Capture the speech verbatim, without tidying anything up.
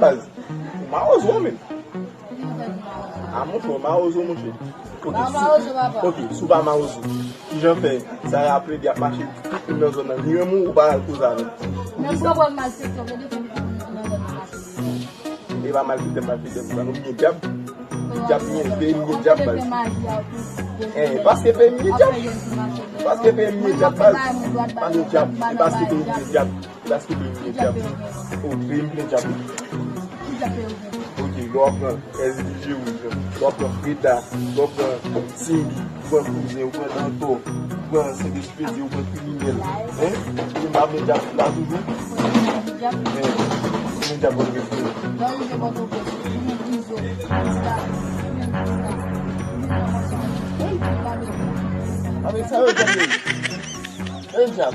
Baz, ou mawozo menm. A monchè, ou mawozo, monchè. Ok, si, ok, si w pa mawozo, kijan fè sa y ap plede ap mache tout moun nan zòn nan? Li menm ou pa al koze avè l? Poukisa? E pa malfektè, malfektè, sa nou gen dyab. Dyab, gen, gen dyab, baz. Eh, paske peyi m gen dyab. Paske peyi m gen dyab, baz. Pa gen dyab. E paske peyi m gen dyab. Paske peyi m gen dyab. O, peyi m gen dyab. Ok, lè w ap pran S D G wouj, lè w ap pran Freda, lè w ap pran Cindy, ou pran Kouzen, ou pran Danto, ou pran Sentespedi, ou pran kriminèl. Hein? Ou pa gen dyab la toujou? Hein? Ou gen dyab Pòtoprens tou? Avèk sa yo dyab yo. E dyab.